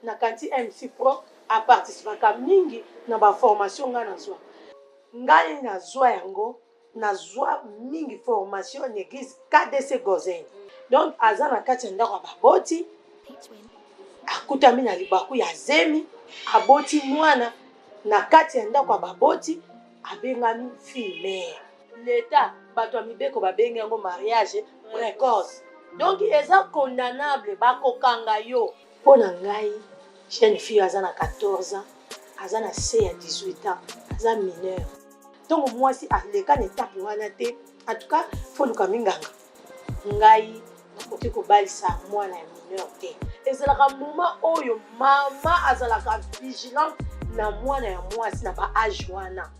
Nakanisi MC Pro a participaka mingi na ba formation ngai nazwa. Ngai nazwa yango, nazwa mingi formation na eglise KDC Gozen. Donc aza na kati ya ndako ya baboti, akutami na libaku ya zemi, aboti mwana na kati ya ndako ya baboti, abengami fille mère. L'etat, bato ya mibeko babengi yango mariage precoce. Donc eza condamnable, bakokanga yo. Mpo na ngai jeune fille aza na 14 ans, aza na se ya 18 ans, aza mineur. Ntango mwasi aleka na etape wana te, en tout cas faut luka minganga. Ngai nakoki kobalisa mwana ya mineur te. Ezalaka moment oyo mama azalaka vigilante na mwana ya mwasi na ba age wana.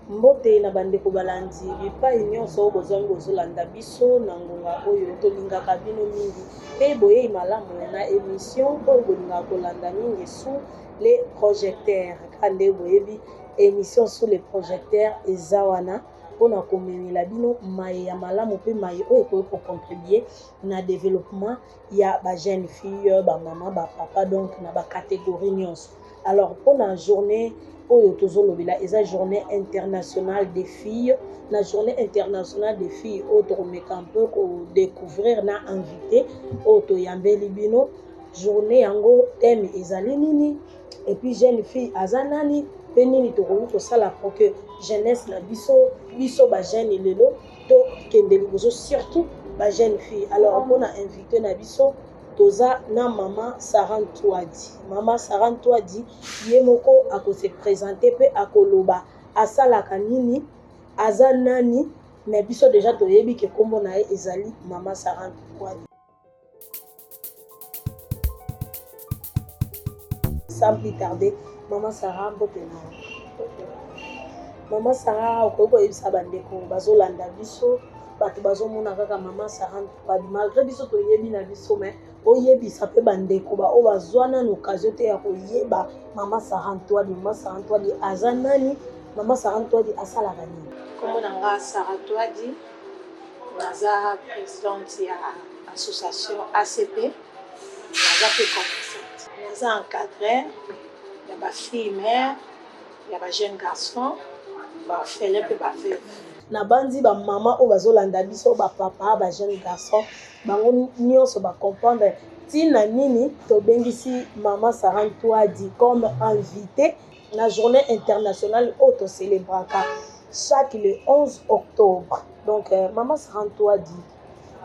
Mbote na bandeko balandi bipai nyonso oyo bozwami bozolanda biso na ngonga oyo tolingaka bino mingi mpe boyei malamu na emission oyo bolingaka kolanda mingi sous les projecteurs. Kaka nde boyebi emission sous les projecteurs eza wana mpona komemela bino maye ya malamu mpe maye oyo ekoki kocontribue na developpement ya ba jeune fille, ba mama, ba papa donc na ba catégorie nyonso. Alors mpona journée oyo tozolobela eza journée internationale des filles. Na journée internationale des filles oyo tokomeka un peu kodécouvrir na invité oyo toyambeli bino journée yango thème ezali nini et puis jeune fille aza nani mpe nini tokoki kosala pour que jeunesse na biso biso ba jeune lelo tokende liboso surtout ba jeune fille. Alors mpona invité na biso toza na mama Sarah Ntwadi. Mama Sarah Ntwadi ye moko akose présenter mpe akoloba asalaka nini, aza nani, mais biso deja toyebi ke kombo na ye ezali mama Sarah Ntwadi. Sans plus tarder, mama Sarah mbote na yo. Mama Sarah, okoki koyebisa bandeko bazolanda biso, bato bazomona kaka mama Sarah Ntwadi malgré biso toyebi na biso, mais oyebisa mpe bandeko baoyo bazwa nanu occasion te ya koyeba mama Sarah Ntwadi. Mama Sarah Ntwadi aza nani? Mama Sarah Ntwadi asalaka nini? Kombo na nga Sarah Ntwadi, naza présidente ya association ACP, naza mpe commerçante, naza encadreur ya ba fille mère, ya ba jeune garçon, ba orphelin mpe ba veuve. Nabanzi ba mama oyo bazolanda biso, ba papa, ba jeune garçon, bango nyonso ba comprendre ntina nini tobengisi mama Sarah Ntwadi comme invité na journée internationale oyo tocélébraka chaque le 11 octobre. Donc mama Sarah Ntwadi,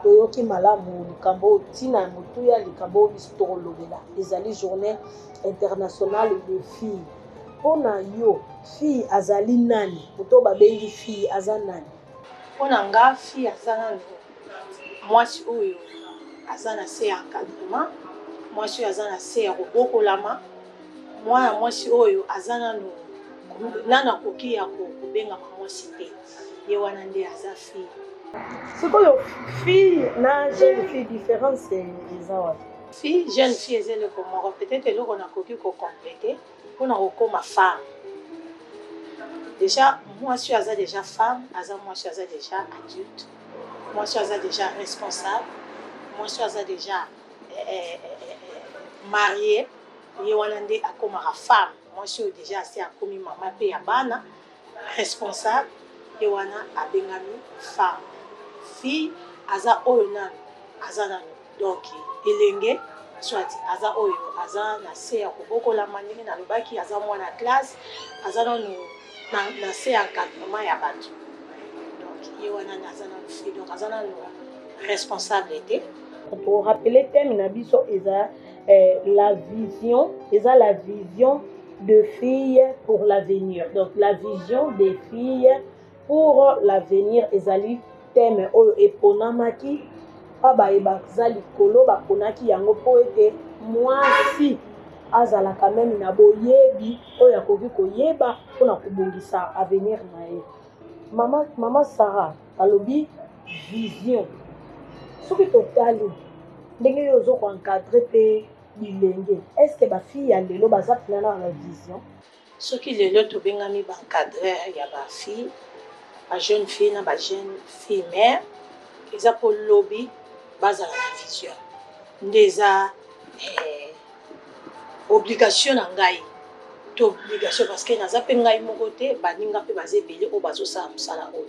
toyoki malamu likambo oyo ntina ya motuya likambo oyo biso tokolobela ezali journée internationale de filles. Mpona yo fille azali nani? Moto babengi fille aza nani? Mpona nga fille aza nani? Mwasi oyo aza na se ya encadrement, mwasi oyo aza na se ya kobokolama, mwana mwasi oyo aza nanu nanu akoki ya kobengama mwasi te, ye wana nde aza fille. Sikoyo fille na jeune fille différence eza wapi? Fille, jeune fille eza eloko moko, peut-être eloko nakoki kocompléter mpona kokóma femme. Déjà mwasi oyo aza déjà femme, aza mwasi oyo aza déjà adulte, mwasi oyo aza déjà responsable, mwasi oyo aza déjà marié, ye wana nde akomaka femme. Mwasi oyo déjà asi akomi mama mpe ya bana, responsable, ye wana abengami femme. Fille aza oyo nanu aza nanu donc elenge, soit aza oyo aza na se ya kobokolama, ndenge nalobaki, aza mwana classe, aza nanu na se ya encadrement ya bato, donc ye wana aza nanu fille, donc aza nanu responsable te. Torappeler thème na biso eza la vision, eza la vision de filles pour l'avenir. Donc la vision des filles pour l'avenir ezali thème oyo eponamaki pa baye baza likolo, baponaki yango mpo ete mwasi Azala quand même na boyebi oyo akoki koyeba mpona kobongisa avenir na ye. Mama Sarah alobi vision. Soki totali ndenge yo ozo koencadre mpe bilenge, est ce que bafille ya lelo baza mpena na vision? Soki lelo tobengami baencadreur ya bafille, bajeune fille na bajeune fille mère, eza mpo lobi bazala na vision. Nde eza obligation na ngai to obligation, parce que naza mpe ngai moko te, baninga mpe baza ebele oyo bazosala mosala oyo.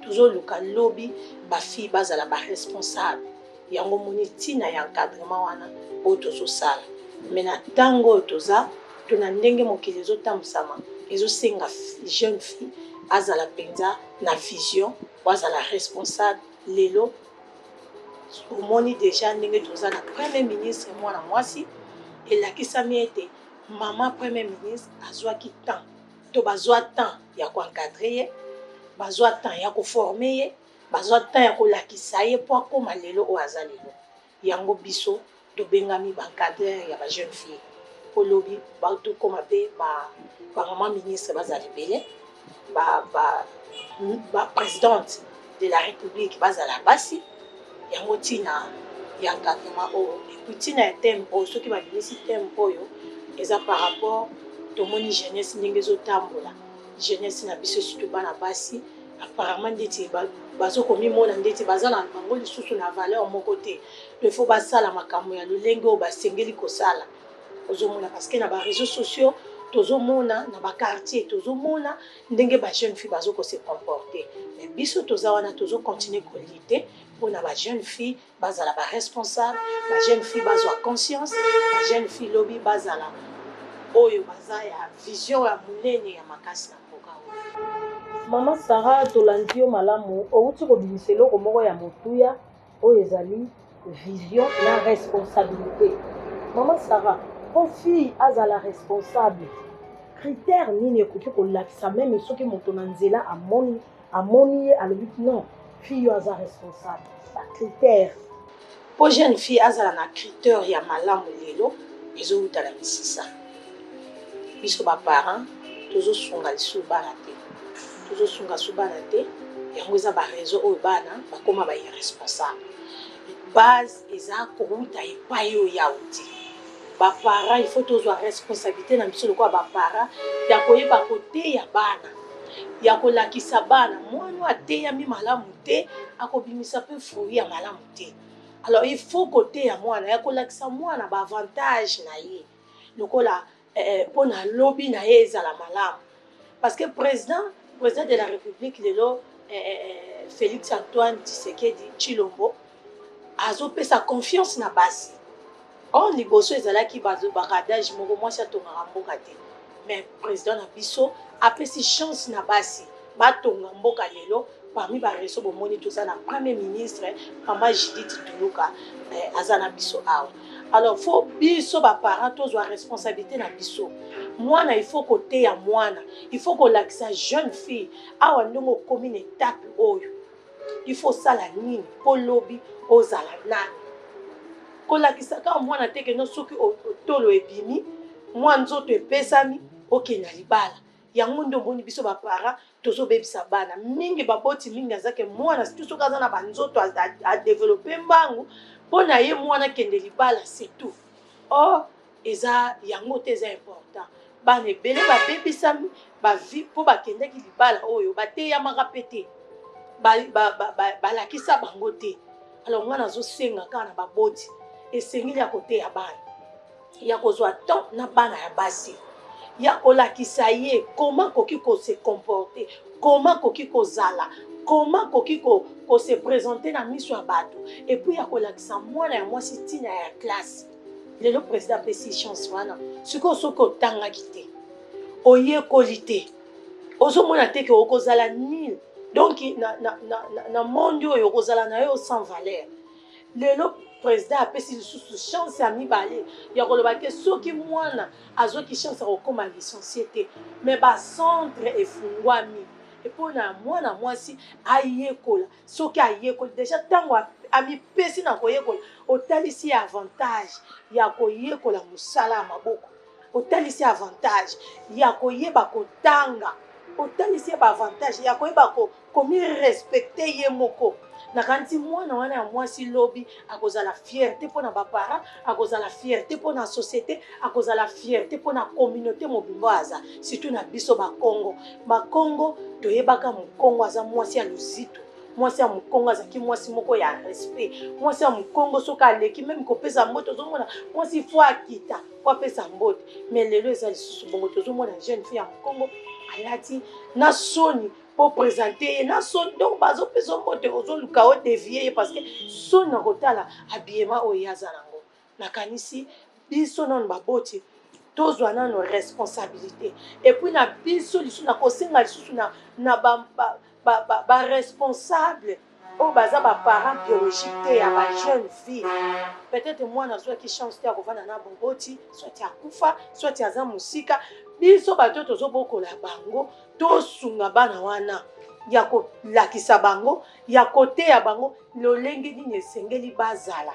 Tozoluka lobi bafille bazala baresponsable. Yango moni ntina ya encadrement wana oyo tozosala. Me na ntango oyo toza to na ndenge mokili ezotambusama, ezosenga jeune fille azala mpenza na vision po azala responsable. Lelo omoni deja ndenge toza na premier ministre mwana mwasi, elakisami ete mama premier ministre azwaki temps to bazwa temps ya koencadre ye, bazwa temps ya koforme ye, bazwa temps ya kolakisa ye mpo akóma lelo oyo aza lelo. Yango biso tobengami baencadreur ya bajeune fille mpo lobi tokóma mpe bamama ministre bazala ebele, baprésidente de la République bazala basi. Yango ntina ya encadrement oyo. Et puis ntina ya thème oyo, soki babimisi thème oyo, eza par rapport tomoni jeunesse ndenge ezotambola. Jeunesse na biso, surtout bana basi, apparemment ndeti bazokomimona ndeti baza na bango lisusu na valeur moko te. Il faut basala makambo ya lolenge oyo basengeli kosala. Ozomona, parce que na baréseaux sociaux tozomona, na baquartier tozomona ndenge bajeune fille bazokose comporter. Mais biso toza wana, tozocontinue kolutter mpona bajeune fille bazala baresponsable, bajeune fille bazwa conscience, bajeune fille lobi bazala oyo baza ya vision ya monene ya makasi na mboka oyo. Mama Sara, tolandi yo malamu. Outi kobimisa eloko moko ya motuya oyo ezali vision na responsabilité. Mama Sara, mpo fille azala responsable, critère nini ekoki kolakisa, même soki moto na nzela amoni ye, alobi: "Non, fille oyo aza responsable"? Bacritère. Mpo jeune fille azala na critère ya malamu lelo, ezowuta na misisa. Biso baparent tozosunga lisusu bana te, tozosunga su bana te. Yango eza baréseau oyo bana bakóma bairresponsable. Base eza kowuta epai oyo yauti baparent. Il faut tozwa responsabilité na biso lokola baparent ya koyeba koteya bana, ya kolakisa bana. Mwana oyo ateyami malamu te akobimisa mpe fruit ya malamu te. Alors il faut koteya mwana, ya kolakisa mwana baavantage na ye lokola mpona lobi na ye ezala malamu. Parce que président de la République lelo, Félix Antoine Tshisekedi Tshilombo, azopesa confiance na basi. Or liboso ezalaki baadage moko: mwasi atongaka mboka te. Mais président na biso apesi chance na basi batonga mboka. Lelo parmi baréseau bomoni toza na premier ministre mama Judith Tuluka, aza na biso awa. Alors faut biso baparent tozwa responsabilité na biso. Mwana, il faut koteya mwana, il faut kolakisa jeune fille: awa ndenge okomi na étape oyo, il faut osala nini mpo lobi ozala nani. Kolakisa kaka mwana te keno soki otolo ebimi, mwa nzoto epesami, okende na libala. Yango nde omoni biso baparent tozobebisa bana mingi. Baboti mingi azake mwana, surtout soki aza na banzoto adeveloppe mbangu, mpo na ye mwana akende libala, c'est tout. Or eza yango te. Eza important. Bana ebele babebisami bavie mpo bakendaki libala oyo bateyamaka mpe te, balakisa bango te. Alors ngai nazosenga kaka na baboti, esengeli ya koteya bana, ya kozwa temps na bana ya basi, ya kolakisa ye comment koki kose comporter, comment koki kozala, comment koki kose présenter na miso ya bato. Et puis ya kolakisa mwana ya mwasi ntina ya classe. Lelo président apesi chance wana. Sikoyo soki otangaki te, oyekoli te, ozomona te ke okozala nil. Donc na monde oyo okozala na yo sans valeur. Lelo président apesi lisusu chance ya mibale ya koloba ke soki mwana azwaki chance ya kokóma licencié te, mais bacentre efungwami mpona mwana mwasi ayekola. Soki ayekoli déjà, ntango amipesi na koyekola, otalisi ye avantage ya koyekola mosala ya maboko. Otalisi avantage ya koyeba kotanga, otalisi ye baavantage ya koyeba komirespecter ye moko. Nakanisi mwana wana ya mwasi lobi akozala fierté mpona baparent, akozala fierté mpona société, akozala fierté mpona communauté mobimba aza, surtout na biso Bakongo. Bakongo toyebaka mokongo aza mwasi ya lozito. Mwasi ya mokongo azalaki mwasi moko ya respect. Mwasi ya mokongo soki aleki même kopesa mbote, ozomona mwasi fo akita po apesa mbote. Mais lelo eza lisusu bongo, tozomona jeune fille ya mokongo alati na soni po présenter ye na soni. Donc bazopesa mbote, ozoluka odévier ye parce que soni na kotala habillement oyo ye aza nango. Nakanisi biso nano baboti tozwa nano responsabilité. Et puis na biso lisusu, na kosenga lisusu na baresponsable oyo baza baparent biologique te ya bajeune fille. Peut-être mwana azwaki chance te ya kovanda na boboti, soit akufa, soit aza mosika. Biso bato oyo tozobokola bango, tosunga bana wana ya kolakisa bango, ya koteya bango lolenge nini esengeli bazala.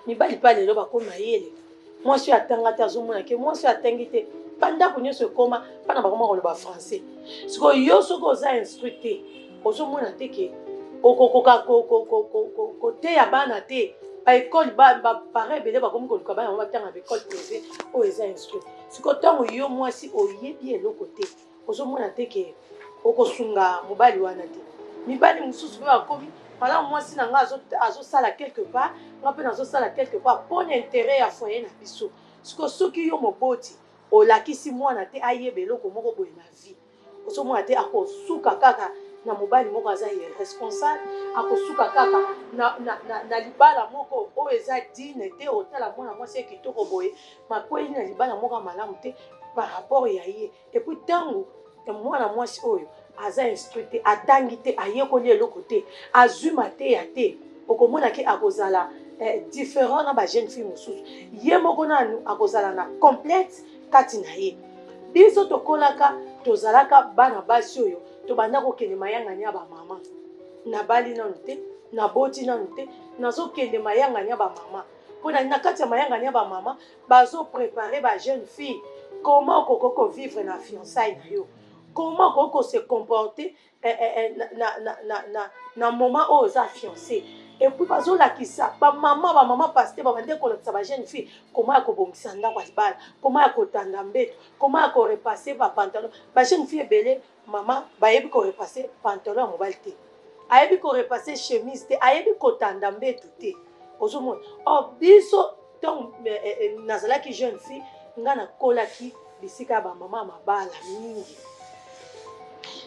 Mibali mpe lelo bakomi mayele. Mwasi oyo atanga te azomona ke mwasi oyo atangi te, bandako nyonso ekoma mpana bakoma koloba français. Sikoyo yo soki oza instruit te, ozomona te ke okokoka koteya bana te. Baekole, baparent ebele bakomi koluka bana bango batanga baekole privé oyo eza instruit. Sikoyo ntango yo mwasi oyebi eloko te, ozomona te ke okosunga mobali wana te. Mibali mosusu mpe bakomi malamu: mwasi na nga azosala quelque part, nga mpe nazosala quelque part mpona intérêt ya foyer na biso. Sikoyo soki yo moboti olakisi mwana te ayeba eloko moko boye na vie, ozomona te akosuka kaka na mobali moko aza irresponsable, akosuka kaka na libala moko oyo eza digne te. Otala mwana mwasi ya kitoko boye makweli na libala moko ya malamu te par rapport ya ye. Et puis ntango mwana mwasi oyo aza instruit te, atangi te, ayekoli eloko te, azwi mateya te, okomona ke akozala différent na bajeune fille mosusu. Ye moko nanu akozala na complexe kati na ye. Biso tokolaka, tozalaka bana basi oyo tobanda kokende mayangani ya bamama. Nabali nanu te, naboti nanu te, nazokende mayangani ya bamama. Mpona na kati ya mayangani ya bamama bazoprépare bajeune fille comment okoki kovivre na fiançaille na yo, comment okoki kose comporter na moment oyo oza fiancé. Et puis bazolakisa bamama pasteur, babandi kolakisa bajeune fille comment ya kobongisa ndako ya libala, comment ya kotanda mbeto, comment ya korepasser bapantalon. Bajeune fille ebele, mama, bayebi korepasser pantalon ya mobali te, ayebi korepasser chemise te, ayebi kotanda mbeto te. Ozomona, or biso ntango nazalaki jeune fille, nga nakolaki bisika ya bamama ya mabala mingi.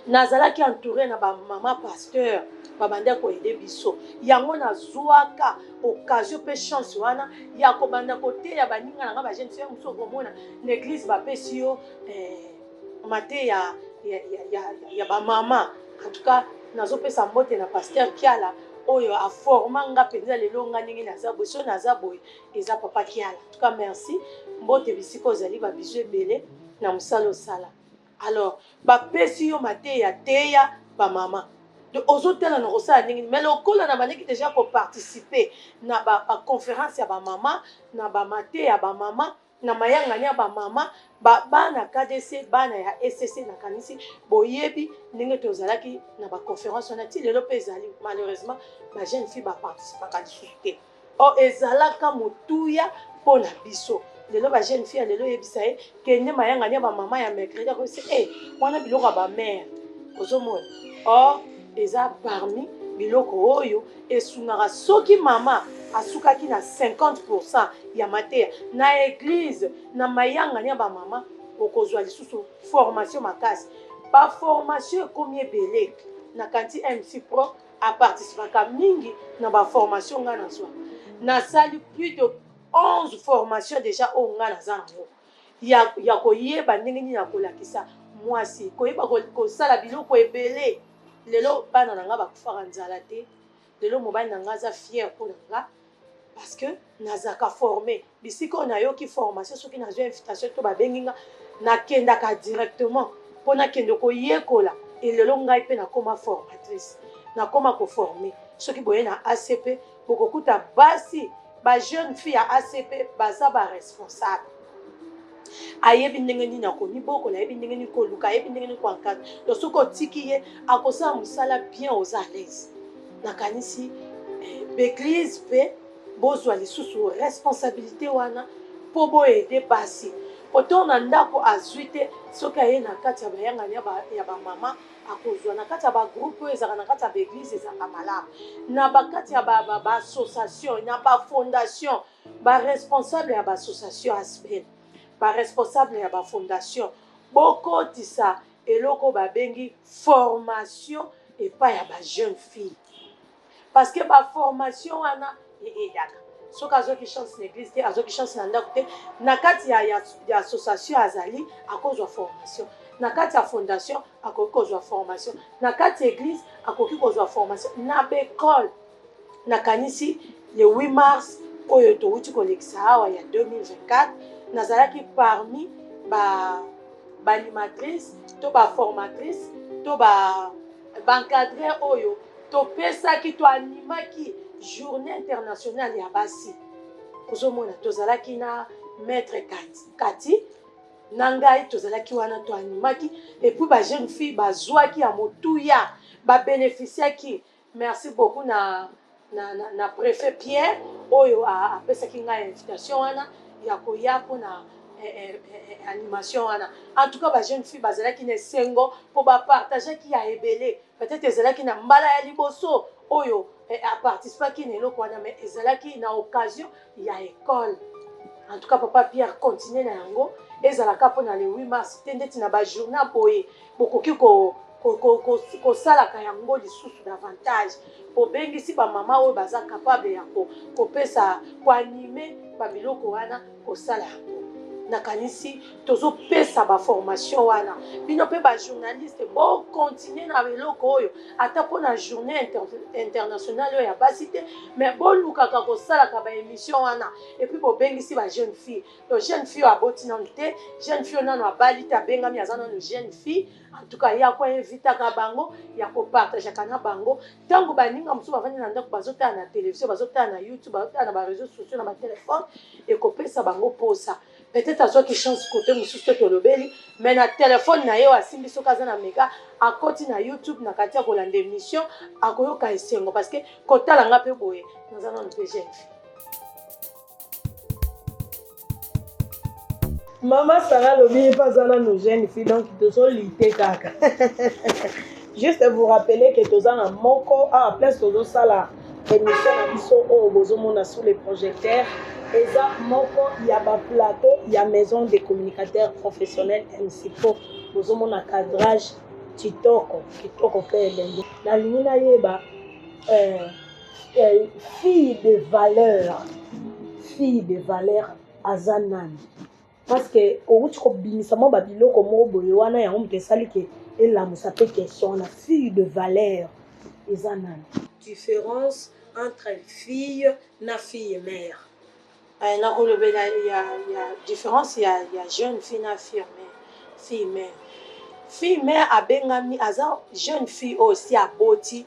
Nazalaki entouré na bamama pasteur, babandi koaider biso. Yango nazwaka occasion mpe chance wana ya kobanda koteya baninga na nga bajeune fille mosusu. Okomona na église bapesi yo mateya ya bamama. En tout cas nazopesa mbote na pasteur Kiala oyo aforma nga mpenza. Lelo nga ndenge naza boye, so naza boye, eza papa Kiala. En tout cas merci, mbote bisika ozali, babizu ebele na mosala osala. Alors bapesi yo mateya, teya bamama. Ozotala na kosala ndenge nini? Mais lokola na bandeki déjà koparticiper na baconférence ya bamama, na bamate ya bamama, na mayangani ya bamama, bana KDC, bana ya ECC, nakanisi boyebi ndenge tozalaki na baconférence wana. Ti lelo mpe ezali, malheureusement bajeune fille baparticipaka lisusu te. Or ezalaka motuya mpo na biso. Lelo bajeune fille ya lelo, oyebisa ye kende mayangani ya bamama ya mercredi, akoyebisa e wana biloko ya bamare. Ozomona, or eza parmi biloko oyo esungaka. Soki mama asukaki na 50 ya mateya na église, na mayangani ya bamama, okozwa lisusu formation makasi. Baformation ekomi ebele. Na kanti MC Pro aparticipaka mingi na baformation. Ngai nazwa, nasali plus de 11 formation déjà oyo ngai naza nango ya koyeba ndenge nini ya kolakisa mwasi koyeba kosala biloko ebele. Lelo bana na ngai bakufaka nzala te. Lelo mobali na ngai aza fier mpo na nga parce que nazalaka formé. Bisika oyo nayoki formation, soki nazwi invitation to babengi nga, nakendaka directement mpo nakende koyekola. Elelo ngai mpe nakóma formatrice, nakóma koformer. Soki boye na ACP, bokokuta basi, bajeune fille ya ACP baza baresponsable. Ayebi ndenge nini akomibokola, ayebi ndenge nini koluka, ayebi ndenge nini koencadrer. Donc soki otiki ye, akosala mosala bien, oza à l'aise. Nakanisi baeglise mpe bozwa lisusu responsabilité wana mpo boaider basi. Poto na ndako azwi te, soki aye na kati ya bayangani ya bamama, akozwa. Na kati ya bagroupe oyo ezalaka na kati ya baeglise, ezalaka malamu. Na bakati ya baassociation, na bafondation, baresponsable ya baassociation ASBL, baresponsable ya bafondation, bokotisa eloko babengi formation epai ya bajeune fille, parce que baformation wana eaidaka. Soki azwaki chance na église te, azwaki chance na ndako te, na kati ya association azali, akozwa formation. Na kati ya fondation, akoki kozwa formation. Na kati ya église, akoki kozwa formation. Na baekole, nakanisi le 8 mars oyo towuti kolekisa awa ya 2024, nazalaki parmi ba baanimatrice to baformatrice to baencadreur oyo topesaki, toanimaki Journée internationale ya basi. Ozomona, tozalaki na maître Kati na ngai, tozalaki wana, toanimaki, et puis bajeune fille bazwaki ya motuya, babénéficiaki. Merci beaucoup na préfet Pierre oyo apesaki ngai invitation wana ya koya mpona animation wana. En tout cas, bajeune fille bazalaki na esengo mpo bapartageaki ya ebele. Peut-être ezalaki na mbala ya liboso oyo aparticipaki na eloko wana, mais ezalaki na occasion ya école. En tout cas, papa Pierre, continue na yango. Ezalaka mpona le 8 mars te, ndeti na bajournée boye, bokoki kosalaka yango lisusu davantage. Obengisi bamama oyo baza capable ya kopesa, koanimer babiloko wana, kosala yango. Nakanisi tozopesa baformation wana. Bino mpe bajournaliste, bocontinuer na eloko oyo, ata mpona Journée internationale oyo ya basi te, mais bolukaka kosalaka baémission wana, et puis bobengisi bajeune fille. Donc jeune fille oyo aboti nanu te, jeune fille oyo nanu abali te, abengami aza nanu jeune fille. En tout cas, ya koinvitaka bango, ya kopartageaka na bango. Ntango baninga mosusu bavandi na ndako, bazotala na télévision, bazotala na YouTube, bazotala na baréseau sociaux, na batelefone, ekopesa bango posa. Peut-être azwaki chance kote mosusu te, tolobeli, mais na telefone na ye oyo asimbi, soki aza na mega, akoti na YouTube, na kati ya kolanda émission, akoyoka esengo, parce que kotala nga mpe boye, naza nanu mpe jeune fille. Mama Sara alobi ye mpe aza nanu jeune fille, donc tozolite kaka. Juste vous rappeler que toza na moko awa, place tozosala émission na biso oyo bozomona sous les projecteurs, eza moko ya baplateau ya Maison des communicateurs professionnels, MCPO. Bozomona cadrage kitoko kitoko mpe elengi. Nalingi nayeba fille de valeur, fille de valeur aza nani? Parce que outi kobimisa mwa babiloko moko boye wana, yango moto esali ke elamusa mpe question wana: fille de valeur eza nani? Différence entre fille na fille mère. Nakolobela ya différence ya jeune fille na fille mère. Fille mère, fille mère abengami aza jeune fille oyo si aboti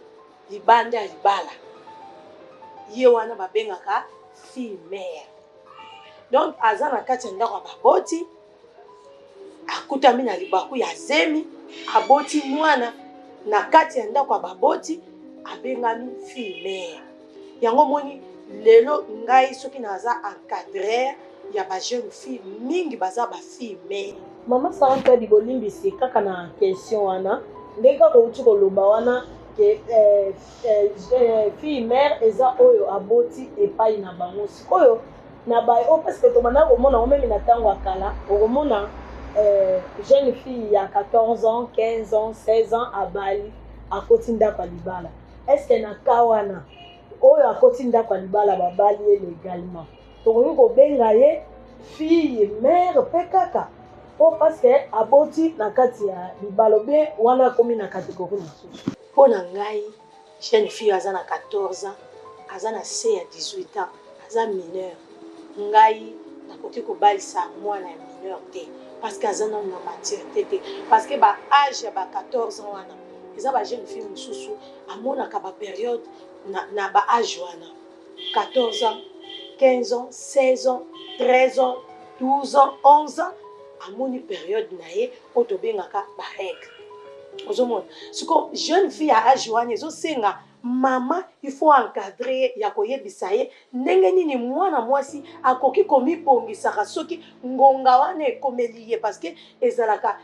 libanda ya libala. Ye wana babengaka fille mère. Donc aza na kati ya ndako ya baboti, akutami na libaku ya zemi, aboti mwana na kati ya ndako ya baboti, abengami fille mère. Yango moni lelo ngai soki naza encadreur ya bajeune fille, mingi baza bafille mère. Mama Sara Ntadi, bolimbisi kaka na question wana. Ndenge kaka outi koloba wana ke fille mère eza oyo aboti epai na bango, sikoyo na baye oyo, parce que tobanda komona ngo même na ntango ya kala, okomona jeune fille ya 14 ans, 15 ans, 16 ans, abali, akoti ndako ya libala. Est ce que na ka wana oyo akoti ndako ya libala, babali ye légalement, tokoki kobenga ye fille mère mpe kaka po parce que aboti na kati ya libala, bien wana akomi na catégorie mosusu? Mpo na ngai, jeune fille aza na 14 ans, aza na se ya 18 ans, aza mineur. Ngai nakoki kobalisa mwana ya mineur te, parce que aza nano na maturité te, parce que baage ya ba 14 ans wana eza bajeune fille mosusu amonaka bapériode na baage wana, 14 ans, 15 ans, 16 ans, 13 ans, 12 ans, 11 ans. Amoni periode na ye oyo tobengaka ba règle. Ozomona siko jeune fille ya age wana, ezosenga mama il faut encadrer ye, ya koyebisa ye ndenge nini mwana mwasi akoki komibongisaka soki ngonga wana ekomeli ye, parce que ezalaka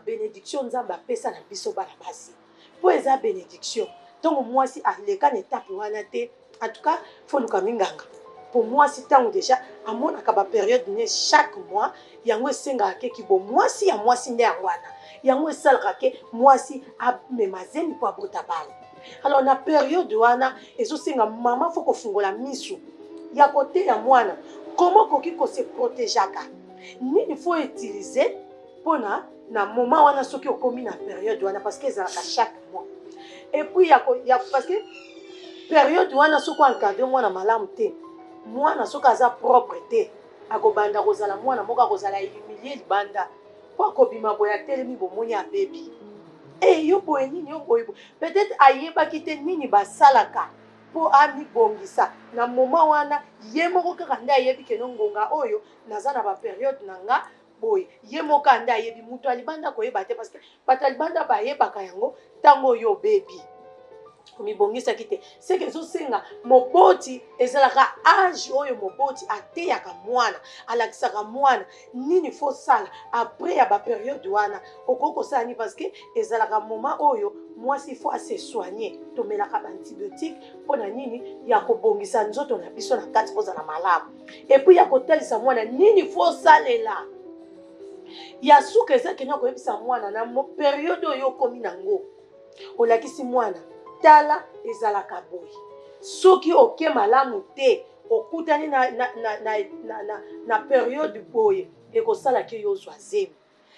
bénédiction Nzambe apesa na biso bana basi, mpo eza bénédiction. Ntango mwasi aleka na etape wana te, en tout cas faut luka minganga, po mwasi ntango déjà amonaka bapériode ne chaque mois, yango esengaka ke kibo mwasi ya mwasi nde yango wana, yango esalaka ke mwasi amema zemi mpo abota bana. Alors na période wana, ezosenga mama faut kofungola misu ya koteya mwana comment okoki kose protégeaka, nini faut utiliser mpona na moment wana soki okomi na période wana, parce que ezalaka chaque mois. Et puis ya parce que période wana, soki oencadre mwana malamu te, mwana soki aza propre te, akobanda kozala mwana moko akozala humilie libanda, mpo akobima boye, atelemi, bomoni abebi e yo boye nini, yo boye. Peut-être ayebaki te nini basalaka mpo amibongisa na moment wana. Ye moko kaka nde ayebi keno ngonga oyo naza na bapériode na nga boye. Ye moko nde ayebi, moto ya libanda koyeba te, parce que bato ya libanda bayebaka yango ntango oyo obebi, omibongisaki te. Seke ezosenga moboti, ezalaka age oyo moboti ateyaka mwana, alakisaka mwana nini faut sala après ya bapériode wana, okoki kosala nini, parce que ezalaka moment oyo mwasi faut ase soigner. Tomelaka baantibiotique mpona nini? Ya kobongisa nzoto na biso na kati kozala malamu, et puis ya kotalisa mwana nini faut osalela. Ya suka eza kenya koyebisa mwana na période oyo okomi nango, olakisi mwana: tala, ezalaka boye, soki oke malamu te, okutani na période boye, ekosalaki yo ozwa zemi.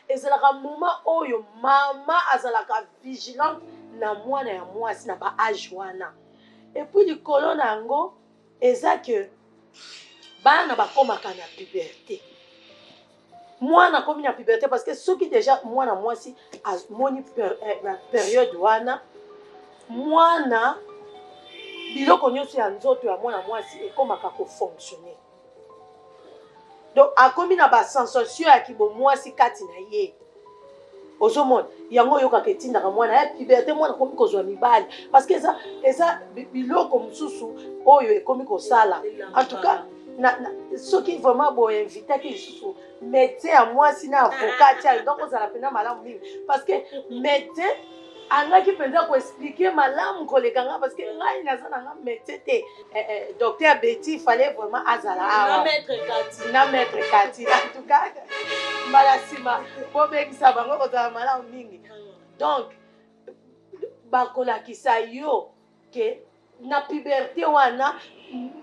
Ezalaka moment oyo mama azalaka vigilante na mwana ya mwasi na baage wana. Et puis likolo na yango eza ke bana bakomaka na puberté. Mwana akomi na puberté, parce que soki déjà mwana mwasi amoni na période wana, mwana biloko nyonso ya nzoto ya mwana mwasi ekomaka kofonctionne, donc akomi na basensation ya kibomwasi kati na ye. Ozomona yango, oyokaka etindaka mwana ya puberté, mwana akomi kozwa mibali, parce que eza biloko mosusu oyo ekomi kosala. En tout cas soki vraiment boinvitaki lisusu médecin ya mwasi na avocat tia, donc ozala mpenza malamu mingi, parce que médecin angaki mpenza koexpliquer malamu koleka nga, parce que ngai naza na nga médecin te. Docteur Betty fallait vraiment azala awa na maître Kati. En tout cas mbala nsima bobengisa bango, kozala malamu mingi. Donc bakolakisa yo ke na puberté wana,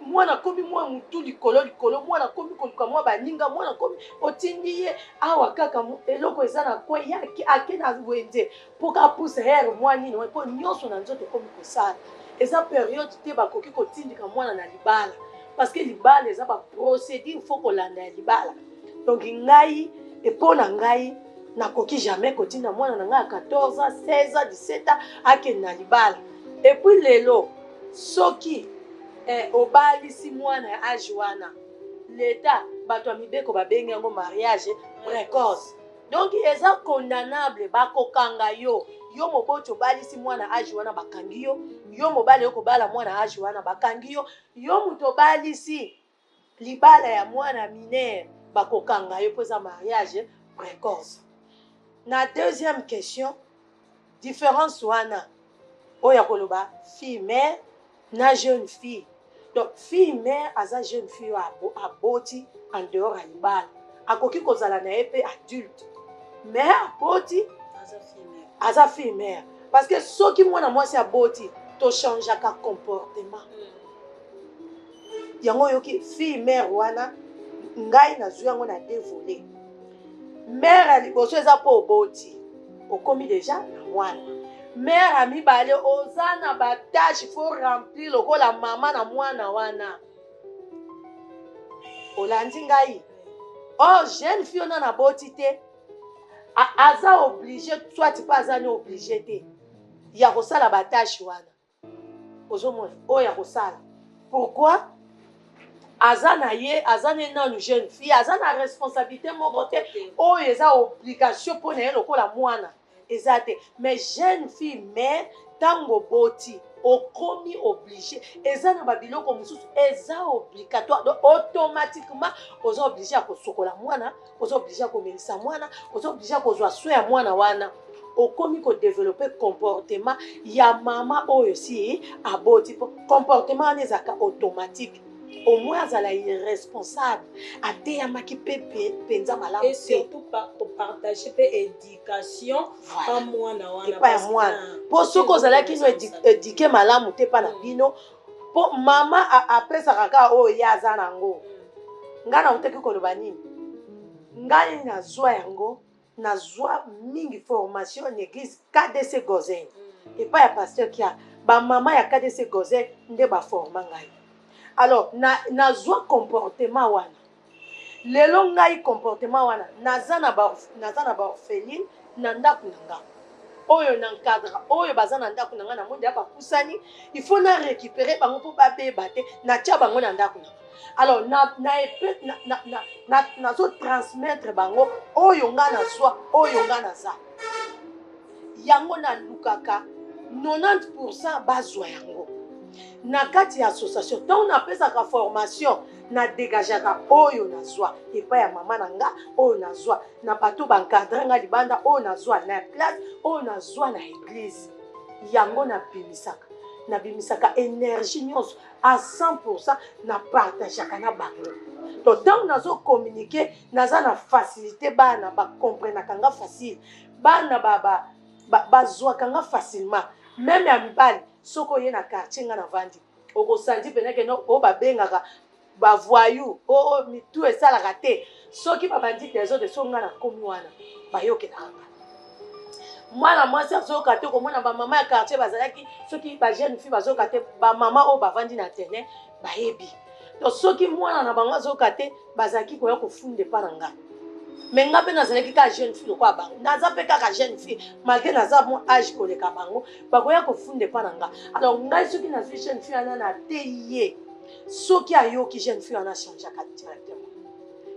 mwana akomi mwa mutu likolo likolo, mwana akomi koluka mwa baninga, mwana akomi otindi ye awa kaka eloko eza na coin, ye ake na wenze mpo kapusa here mwa nini, mpo nyonso na nzoto ekomi kosala. Eza période te bakoki kotindika mwana na libala, parce que libala eza baprocédure faut kolanda ya libala. Donc ngai, epo na ngai, nakoki jamais kotinda mwana na ngai ya 14 ans, 16 ans, 17 ans akende na libala. Et puis lelo soki obalisi mwana ya age wana, leta, bato ya mibeko babengi yango mariage précoce, donc eza condamnable, bakokanga yo. Yo moboti obalisi mwana age wana, bakangi yo. Yo mobali oyo kobala mwana age wana, bakangi yo. Yo moto obalisi libala ya mwana mineur, bakokanga yo, mpo eza mariage précoce. Na deuxième question, différence wana oyo ya koloba fille mère na jeune fille. Donc fille mère aza jeune fille oyo aboti en dehors ya libala, akoki kozala na ye mpe adulte, mais aboti, aza fille mère, parce que soki mwana mwasi aboti, tochangeaka comportement. Yango oyoki fille mère wana, ngai nazwi yango na deux volets. Mère ya liboso eza mpo oboti, okomi déjà na mwana. Mère ya mibale, oza na batâche faut remplir lokola mama na mwana wana. Olandi ngai? Or jeune fille oyo naboti te, aza obligé soit mpe aza ni obligé te ya kosala batâche wana. Ozomona oyo ya kosala, pourquoi? Aza na ye, aza ne nanu jeune fille, aza na responsabilité moko te oyo eza obligation mpo na ye lokola mwana eza te. Mais jeune fille mère, ntango oboti, okomi obligé, eza na babiloko mosusu eza obligatoire. Donc automatiquement oza obligé ya kosokola mwana, oza obligé ya komelisa mwana, oza obligé ya kozwa soin ya mwana wana. Okomi kodévelopper comportement ya mama oyo si aboti, po comportement wana ezalaka automatique. Au moins azala irresponsable, ateyamaki mpe mpenza malamu Et surtout kopartager mpe éducation pa mwana wana. Epai ya mwana, mpo soki ozalaki no éduqué malamu te mpa na bino, mpo mama apesaka kaka oyo ye aza nango. Ngai nautaki koloba nini? Ngai nazwa yango, nazwa mingi formation na église KDC Gozen, epai ya pasteur Kia. Bamama ya KDC Gozen nde baforma ngai. Alors nazwa comportement wana. Lelo ngai comportement wana, naza na baorpheline na ndako na nga oyo na encadre, oyo baza na ndako na nga. Na monde ya bapusani, il faut na récupérer bango mpo babeba te. Natia bango na ndako na nga. Alors nazotransmettre bango oyo nga nazwa, oyo nga naza yango. Nalukaka 90 bazwa yango na kati ya association. Ntango napesaka formation, nadégageaka oyo nazwa epai ya mama na nga, oyo nazwa na bato baencadre nga libanda, oyo nazwa na classe, oyo nazwa na église. Yango nabimisaka énergie nyonso à 100, napartageaka na bango. To ntango nazocommuniquer, naza na facilité, bana bacomprenaka nga facile, bana bazwaka nga facilement. Même ya mibali, soki oye na quartier nga navandi, okosandi pene keno oyo babengaka bavoyou, oyo mitu esalaka te. Soki babandi désordre, soki nga nakomi wana, bayokelaka nga. Mwana mwasi azoyoka te, komona bamama ya quartier bazalaki, soki bajeune fille bazoyoka te, bamama oyo bavandi na terrain bayebi. Donc soki mwana na bango azoyoka te, bazalaki koya kofunda epa na nga. Mais nga mpe nazalaki kaka jeune fille lokola bango, naza mpe kaka jeune fille malgré naza mwa âge koleka bango. Bakoya kofunda epa na nga. Alors ngai soki nazwi jeune fille wana, nateyi ye, soki ayoki, jeune fille wana achangeaka directement,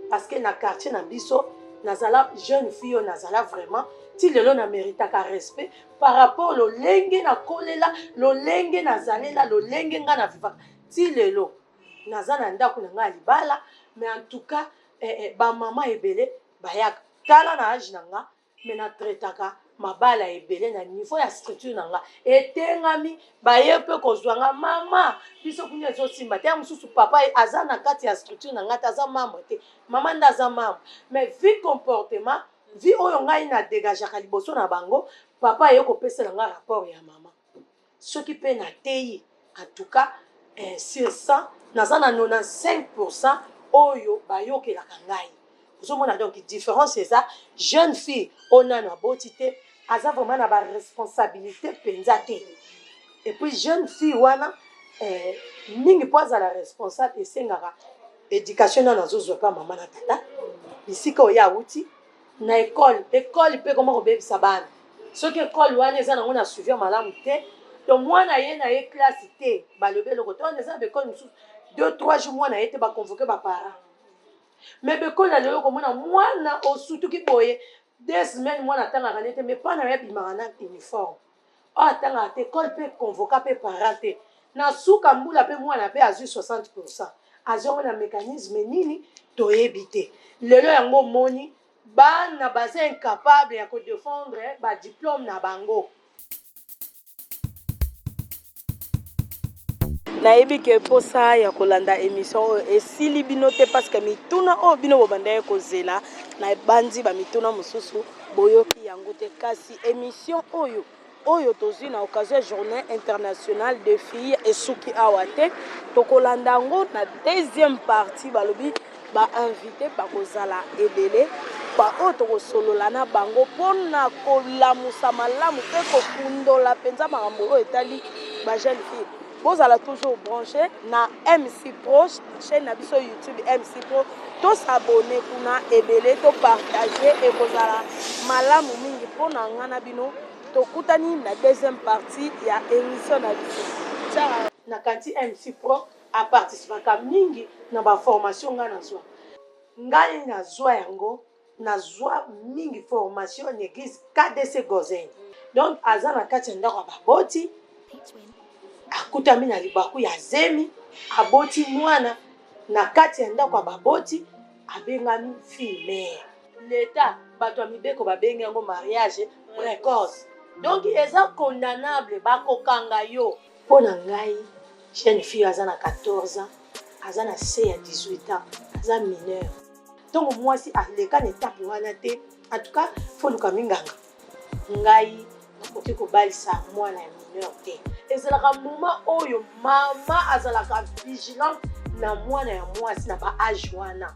parce que na quartier na biso nazala jeune fille oyo nazala vraiment ti lelo na méritaka respect par rapport lolenge nakolela, lolenge nazalela, lolenge ngai navivaka. Ti lelo naza na ndako na ngai ya libala, mais en tout cas bamama ebele bayaka. Tala na âge na nga, mais natraitaka mabala ebele na niveau ya structure na nga etengami. Baye mpe kozwa nga: "Mama, biso kuna ezosimba te." Ya mosusu papa aza na kati ya structure na nga te, aza membre te, mama nde aza membre. Mais vu comportement, vu oyo ngai na dégageaka liboso na bango, papa aye kopesela nga rapport ya mama. Soki mpe nateyi, en tout cas sur 100, naza na 95 oyo bayokelaka ngai. Ozomona donc différence eza: jeune fille oyo nano aboti te aza vraiment na baresponsabilité mpenza te. Et puis jeune fille wana mingi, mpo azala responsable, esengaka éducation nano azozwa mpa mama na tata, bisika oyo awuti na ekole. Ekole mpe koma kobebisa bana. Soki ekole wana eza nango na suivi malamu te, to mwana ye na ye classe te, balobi eloko te. Wana eza na baekole mosusu, 2, 3 jours mwana ye te, baconvoquer baparent. Mais baekole ya lelo, komona mwana osutuki boye, 2 semaines mwana atangaka ne te, mais mpa na ye abimaka na uniforme oyo atangaka te. Ekole mpe convoquer mpe parent te. Na suka mbula mpe mwana mpe azwi 60, azwi yango na mécanisme nini toyebi te. Lelo yango omoni bana baza incapable ya kodéfendre badiplôme na bango. Nayebi ke mposa ya kolanda émission oyo esili bino te, parce que mituna oyo bino bobandaki kozela, na bandi bamituna mosusu boyoki yango te. Kasi émission oyo tozwi na occasion ya Journée internationale de filles esuki awa te. Tokolanda yango na deuxième partie. Balobi bainvité bakozala ebele, baoyo tokosolola na bango mpona kolamusa malamu mpe kokundola mpenza makambo oyo etali bajeune fille. Bozala toujours branché na MC Pro, chaîne na biso YouTube MC Pro. Tos'abonner kuna ebele, topartager, ekozala malamu mingi mpona nga na bino. Tokutani na deuxième partie ya émission na biso. Ciao. Na kanti MC Pro. Aparticipaka mingi na baformation. Ngai nazwa, ngai nazwa yango, nazwa mingi formation na église KDC Gozen. Donc aza na kati ya ndako ya baboti, akutami na libaku ya zemi, aboti mwana na kati ya ndako ya baboti, abengami fille mère. Leta, bato ya mibeko babengi yango mariage précoce. Donc eza condamnable, bakokanga yo. Mpo na ngai, jeune fille aza na 14 ans, aza na se ya 18 ans, aza mineur. Ntongo mwasi aleka na etape wana te, en tout cas foluka minganga. Ngai nakoki kobalisa mwana ya mineur te. Ezalaka moment oyo mama azalaka vigilante na mwana ya mwasi na baage wana.